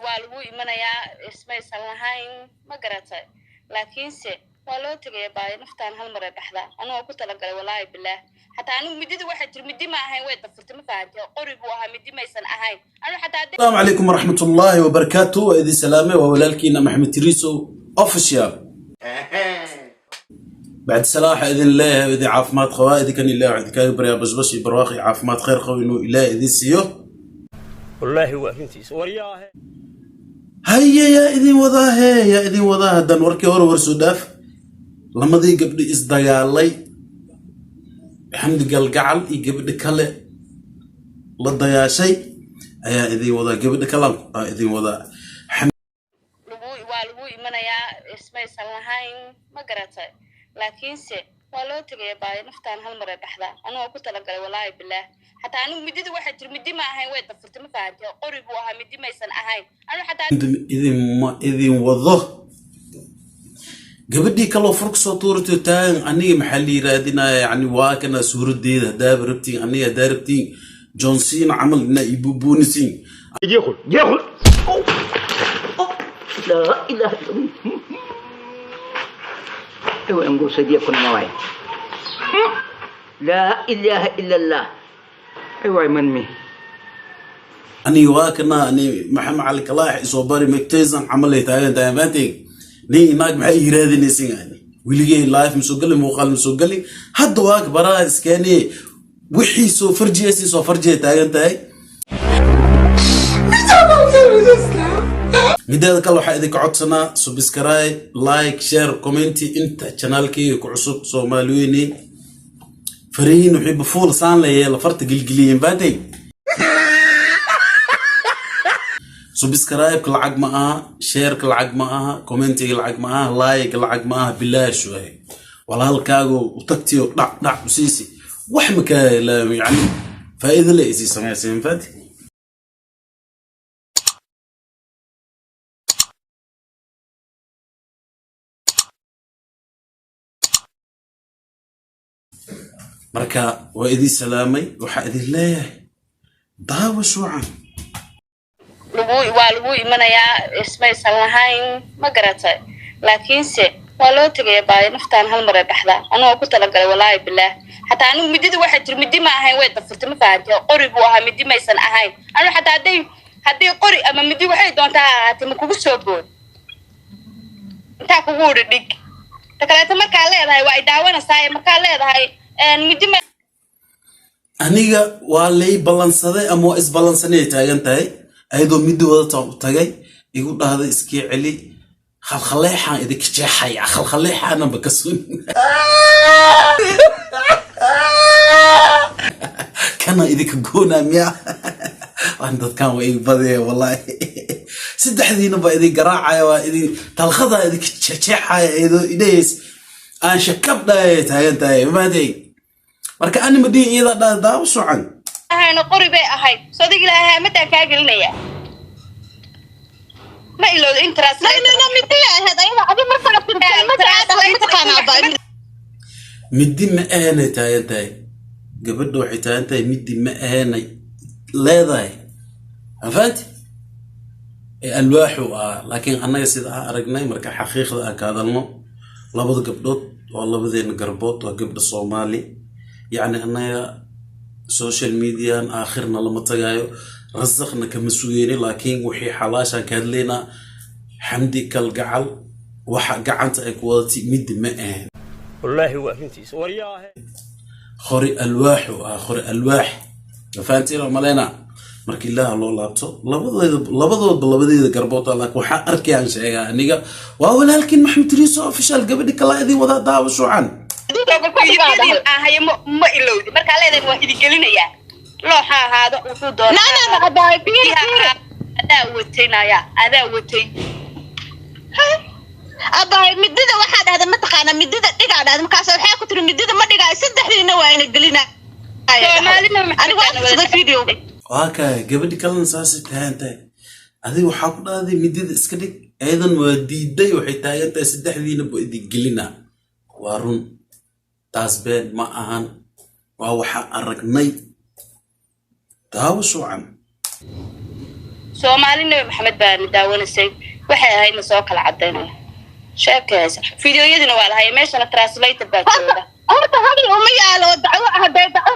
Waa lagu imanayaa, ismaysan lahayn, ma garatay? Laakiinse waa loo tegaya baayo. Naftaan hal mar ay baxdaa. Anigoo ku talagalay, walaahi bilaah, xataa anigu midida waxay tiri midi ma ahayn, way dafurtay, ma fahantay? Qori buu ahaa, midi maysan ahayn. Anigu xataa haddii السلام عليكم ورحمة الله وبركاته. وإذي سلامة وولالكينا محمد تريسو official. بعد سلاح إذن الله إذي عافمات خوا إذي كان الله إذي كان بريا بشبش برواقي عافمات خير خو إنه إله إذي سيو. Wallaahi waa arrintiisa, waryaahe. هيا يا إذي وضاه يا إذي وضاه دان وركي هور ورسو داف lamadii gabdhi isdagaalay, Xamdi Galgacal iyo gabadhi kale la dagaashay ayaa idin wadaa. Gabadha kale aa idin wadaa. Waa lagu imanayaa, ismaysan lahayn, ma garatay? Laakiinse waa loo tegaya baayo. Naftaan hal mar ay baxdaa. Anigoo ku talagalay, walaahi bilaah, xataa anigu midida waxay tiri midi ma ahayn, way dafurtay, ma fahantay? Qori buu ahaa, midi maysan ahayn. Anigu xataa Idin ma idin wado. Gabadhii kaloo fur kasoo tuuratay taagan, aniga maxaa la yirahdinaya? Yani waa kana suuradeeda. Haddaaba rabtiin aniga, haddaa rabtiin John Cena camal inaa ibubuunisiin. Jeexul jeexul. لا إله إلا الله. ايوه نقول صديق نواي. لا إله إلا الله. ايوه من مي. Aniga waa kana ani Maxamed Cali Kalaax isoo bari mctayson camal ay taagan tahay maanteen. Nin naag maxay yirahdinaysin? Yani weligay live masoo gali, muuqaal masoo gali. Hadda waa baraha iskeeni wixii soo farjiyaysi soo farjiyay taagan tahay. Mideeda kale, waxaa idinka codsanaa subscribe, like, share, comment inta channelkayga ku cusub. Soomaaliweyne fariin wixii bafuul saan la yeela farta gelgeliyeen baantay. Subscribe lacag ma aha, shareka lacag ma aha, commentiga lacag ma aha, like lacag ma aha, bilaash waay. Walaalkaago u tagtiyo dhac dhac u siisi wax ma kaa yani faa'iido le isii samaysay faati. Marka waa idin salaamay, waxaa idin leeyahay daawa shuucan. Waa lagu imanayaa, ismaysan lahayn, ma garatay? Laakiinse waa loo tegaya baayo. Naftaan hal mar ay baxdaa. Anigoo ku talagalay, walaahi bilaah, xataa anigu midida waxay tiri midi ma ahayn, way dafurtay, ma fahantay? Qori buu ahaa, midi maysan ahayn. Anigu xataa hadday qori ama midi waxay doontaa ha ahaatee, ma kugu soo bood intaa kugu udhi dhig. Ta kaleeto, markaa leedahay waa ay daawanaysaa, markaa leedahay midi ma Aniga waa lay ballansaday ama waa isballansanay taagan tahay, ayadoo midi wadataan u tagay, igu dhahday iskii celi, khalkhaleexaan idinka jeexaya, khalkhaleexaanaba ka sun kana idinka goonaa miya? Waan dadkan waa iga badaya wallahi. Saddexdiina baa idin garaacaya, waa idin talqadaa idinka jeexaya, iyadoo idhahays aan shakab dhahaya taagan tahay maadey. Marka ani ma dhihin, iyadaa dhaa. Daawo socan. Ahayno, qori bay ahayd. Sodig ilaahay haamadaan kaa gelinaya, ma ilowda in translate. Midi ma ahanay taagan tahay gabadha, waxay taagan tahay midi ma ahanay leedahay afaanti ee alwaaxu ah. Laakiin annaga sida aan aragnay, marka xaqiiqda aan ka hadalno, labada gabdhood waa labadeena garbood, waa gabdha Soomaali. Yacni annaga social median aakhirna lama tagaayo, rasaqna kama sugeyni, laakiin wixii xalaashaan ka hadlaynaa. Xamdi Kalgacal waxa gacanta ay ku wadatay midi ma ahan. Wallaahi waa arrintiisa, waryaahe. Qori alwaaxu ah, qori alwaax fahantiin maleyna. Marka Ilaah loo laabto labadeeda, labadoodba labadeeda garbood, laakiin waxaa arkayaan sheegaa. Aniga waa walaalkiin Maxamed Riiso official. Gabadhi kala idin wadaa, daawo shucan. Ahayo ma ilowdi markaa leedahay waan idin gelinayaa, looxa ahaado wuxuu doonaa, adaa watay naya, adaa watay. Abahay, midida waxaa dhahda, mataqaanaa, midida dhigaa dhahda. Markaas waxaa ku tiri midida ma dhigaayo, saddexdiina waa ina gelinaa. Soomaalina. Anigu waa fiirsaday videoga. Waa kay gabadhi kalena saasay taagan tahay. Adiga waxaa ku dhahday midida iska dhig, ayadan waa diiday, waxay taagan tahay saddexdiina ba idin gelinaa. Waa run taas, been ma ahan, waa waxaa aragnay. Daawo shucan. Soomaali Nabi Maxamed baana daawanaysay, waxay ahaydna soo kala cadaynaya sheekaysa. Fideoyadina waa lahaya, meeshana translator baa jooga. Horta hadal uma yaalo dacwo, hadday dacwo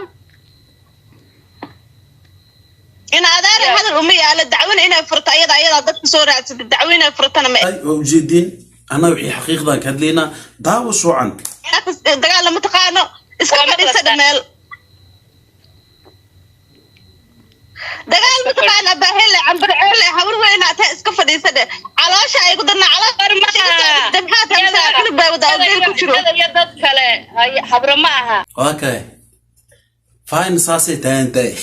in adeer hadal uma yaalo dacwona inay furto, ayadaa dadka soo raadsatay, dacwo inay furtana ma Ay, waa ujeediin, anaa wixii xaqiiqdan ka hadlaynaa. Daawo shucan. Dagaal lama taqaano, iska Waa fadhiisada maqlataa. Meel dagaal ma taqaana, baahele cambarceele habar weynaa taa, iska fadhiisade, caloosha ay ku darna, caloosha maxaa tahay, masaakin baa wadaa oo geel ku jiro. Iyada iyo dad kale. Habro ma aha. Waa kay fine, saasay taagan tahay.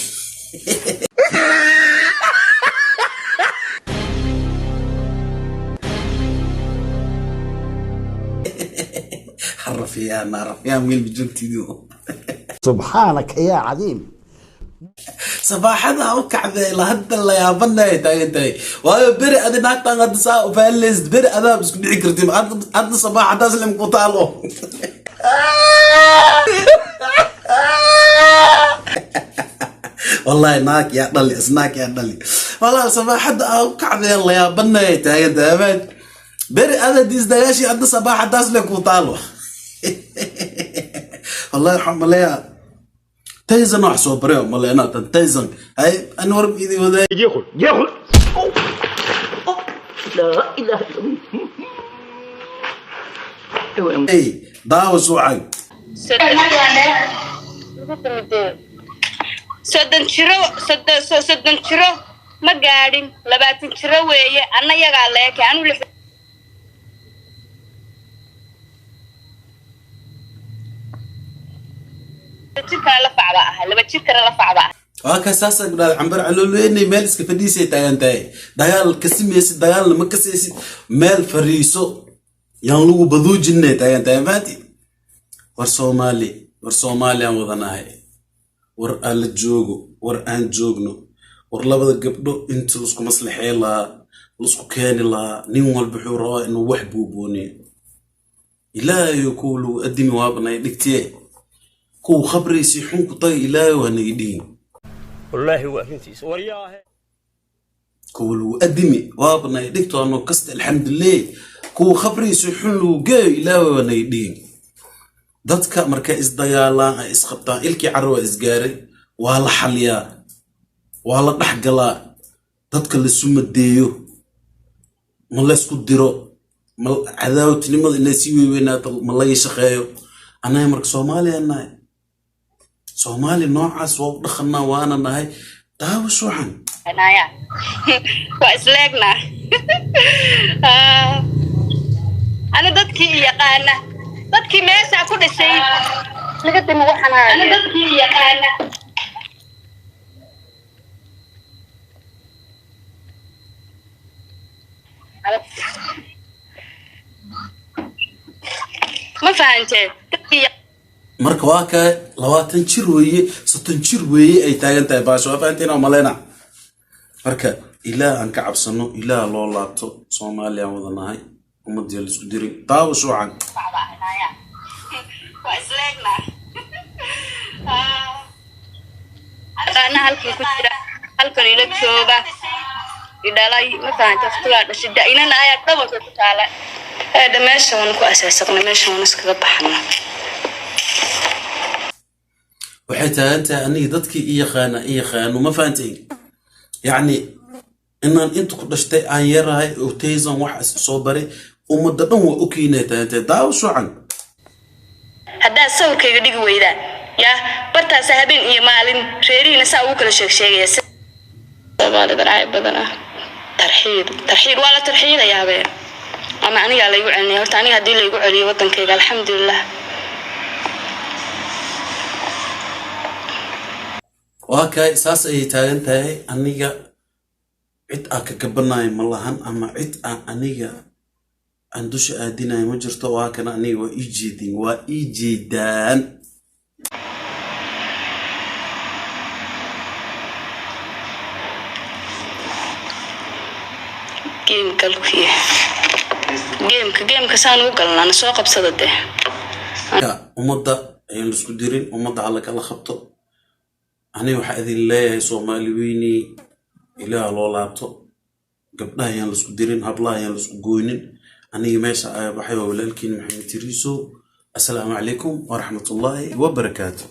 Harafiyaan harafiyaan meel joogtidu. سبحانك يا عظيم. Sabaaxada u kacday la hadda la yaabanay taagan tahay, waayo beri adi naagtan hadda saa u faalaysid, beri adaa isku dhici kartid. Hadda sabaaxadaas lim ku taalo. Wallahi naag yaa dhali, isnaag yaa dhali. Walaal, sabaaxada aa u kacday la yaabanay taagan tahay, amaad beri ada diisdagaashii, hadda sabaaxadaas le ku taalo. Wallahi waxaan maleeyaa Tyson wax soo baray oo maleynaa tan Tyson hay an warb idin wadaay. Jeexul jeexul. لا اله الا الله. Hey, daawo suucay. 30 jiro, 30 jiro ma gaadhin, 20 jiro weeye. Anna yagaa leeke anu lix jirkana la facba aha, 2 jirkana la facba ah. Waa ka saasa ku dhahday cambar caloolweynay, meel iska fadhiisay taagan tahay. Dagaal kasimaysid, dagaalna ma kasaysid, meel fariiso, yaan lagu baduujinay taagan tahay maanti. War Soomaali, war Soomaaliyaan wadanahay, war aan la joogo, war aan joogno. War labada gabdho inta laisku maslaxey lahaa, laisku keeni lahaa, nin walba wuxuu rabaa inuu wax buubuuniyo. Ilaahayo kuwa lagu adimi waabanay dhigtiye, kuwa khabriisii xun ku tagay, ilaahayo waa naga dhigin. Wallaahi waa arrintiisa, waryaahe. Kuwa lagu adimi waabanay dhigto, anoo kasta alxamdulilah. Kuwa khabriisii xun lagu geeyo, ilaahayo waa naga dhigin. Dadka markay isdagaalaan ay isqabtaan, ilkii carro waa isgaaray, waa la xaliyaa, waa la dhexgalaa, dadka lasu madeeyo, ma laysku diro, ma cadaawtinimada inay sii weyweynaato ma laga shaqeeyo. Annaga marka Soomaaliya nahay, Soomaali noocaas waa u dhaqanaa, waana nahay. Daawo shuucan. Naya waa isleegnaa. Ani dadkii i yaqaana, dadkii meeshaa ku dhashay laga dami waxaan hayo. Ani dadkii i yaqaana. Ma fahanteen dadkii? Marka waa kaa 20 jir weeye, 30 jir weeye ay taagan tahay baasho. Waa fahanteen oo maleyna. Marka Ilaah aan ka cabsano, Ilaah loo laabto, Soomaaliyaan wada nahay, ummadii la isku dirin. Daawo shuucan. Waa isleegnaa. Yaqaana halkan ku jira, halkan ila jooga, idhalay, ma fahanta, waqtigaa dhashay da-inana ayaa dhabanka ku taala. Eedha meesha waan ku asaasaqnay, meesha waan iskaga baxna. Waxay taagan tahay aniga dadkii i yaqaana i yaqaano, ma fahanteen? Yacni inaan inta ku dhashtay, aan yarahay oo Tayson wax is soo baray, ummadda dhan waa u keenay taagan tahay. Daawo shuucan. Haddaad sawirkayga dhigi weydaan, yaa bartaasa habeen iyo maalin reerihiina saa ugu kala sheeg sheegaya. Soomaalida cayb badan ah. Tarxiid, tarxiid, waa la tarxiidayaa habeen ama anigaa laygu celinaya. Horta aniga haddii laygu celiyo wadankayga, alxamdulilah. Waa kay, saas ayay taagan tahay. Aniga cid aan ka gabanayo ma lahan, ama cid aan aniga aan dusha aadinayo ma jirto. Waa kana, aniga waa ii jeedin, waa ii jeedaan. Game galkuye, gameka saan ugu galnaa, na soo qabsada dee. Marka ummadda ayaan laisku dirin, ummadda hala kala qabto. Aniga waxaa idin leeyahay, Soomaali weyni, Ilaah loo laabto. Gabdhaha ayaan laisku dirin, hablaha ayaan laisku gooynin. Aniga meesha ayaa baxay, waa walaalkiin Maxamed Tiriiso. Assalaamu calaykum waraxmatullaahi wabarakaatu.